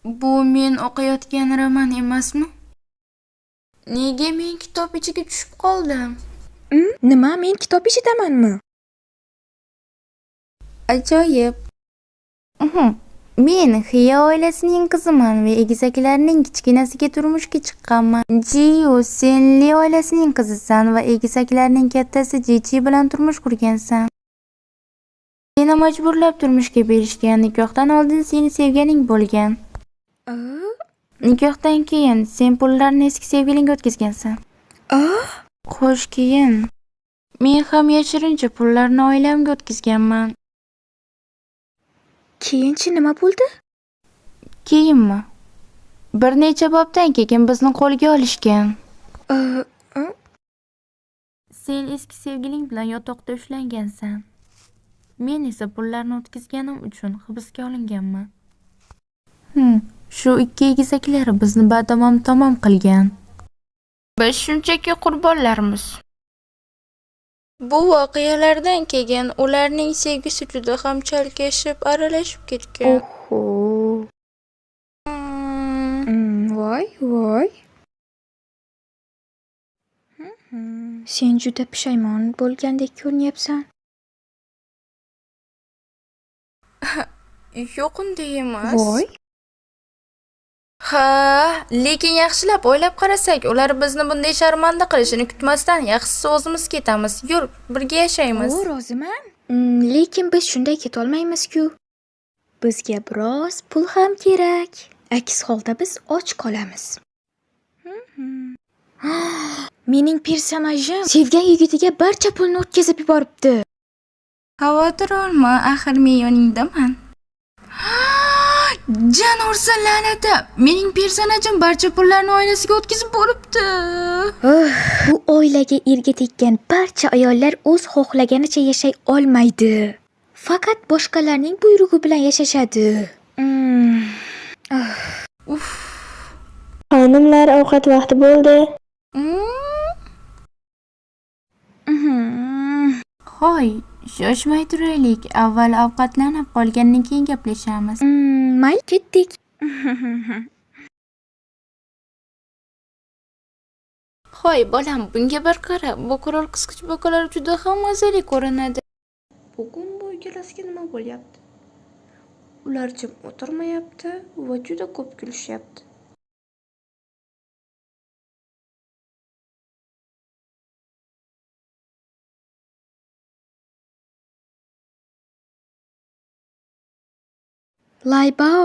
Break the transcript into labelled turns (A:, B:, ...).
A: Bu men o'qiyotgan roman emasmi? Nega men kitob ichiga tushib qoldim?
B: Nima, men kitob ichidamanmi?
A: Ajoyib. Men Xiya oilasining qiziman va egizaklarning kichkinasiga turmushga chiqqanman. Jiyu, sen Li oilasining qizisan va egizaklarning kattasi Jichi bilan turmush qurgansan. Seni majburlab turmushga berishgan, nikohdan oldin seni sevganing bo'lgan. Nikohdan keyin sen pullarni eski sevgilingga o'tkazgansan. Xo'sh, keyin men ham yashirincha pullarni oilamga o'tkazganman.
B: Keyinchi nima bo'ldi?
A: Keyinmi? Bir necha bobdan keyin bizni qo'lga olishgan. Sen eski sevgiling bilan yotoqda ushlangansan. Men esa pullarni o'tkazganim uchun hibsga olinganman. Shu ikki egizaklar bizni batamom tamom qilgan. Biz shunchaki qurbonlarmiz. Bu voqealardan keyin ularning sevgisi juda ham chalkashib, aralashib ketgan.
B: Oho. Voy, voy. Sen juda pushaymon bo'lgandek ko'rinyapsan.
A: Yo'q, unday emas.
B: Voy.
A: Ha, lekin yaxshilab o'ylab qarasak, ular bizni bunday sharmanda qilishini kutmasdan yaxshisi o'zimiz ketamiz. Yur, birga yashaymiz.
B: O, roziman. Lekin biz shunday ketolmaymiz-ku. Bizga biroz pul ham kerak. Aks holda biz och qolamiz. Mening personajim sevgan yigitiga barcha pulni o'tkazib yuboribdi.
A: Xavotir olma, axir men yoningdaman. Jon ursin la'nati! Mening personajim barcha pullarni oilasiga o'tkazib bo'libdi.
B: Bu oilaga erga tekkan barcha ayollar o'z xohlaganicha yashay olmaydi. Faqat boshqalarning buyrug'i bilan yashashadi.
A: Uf.
C: Xonimlar, ovqat vaqti bo'ldi.
A: Hoy, shoshmay turaylik. Avval ovqatlanib, qolganidan keyin gaplashamiz.
B: Mayli, ketdik.
A: Hoy, bolam, bunga bir qara. Bu qurol qisqich bakalar juda ham mazali ko'rinadi.
D: Bugun bu ikkalasiga nima bo'lyapti? Ular jim o'tirmayapti va juda ko'p kulishyapti.
B: Laybao.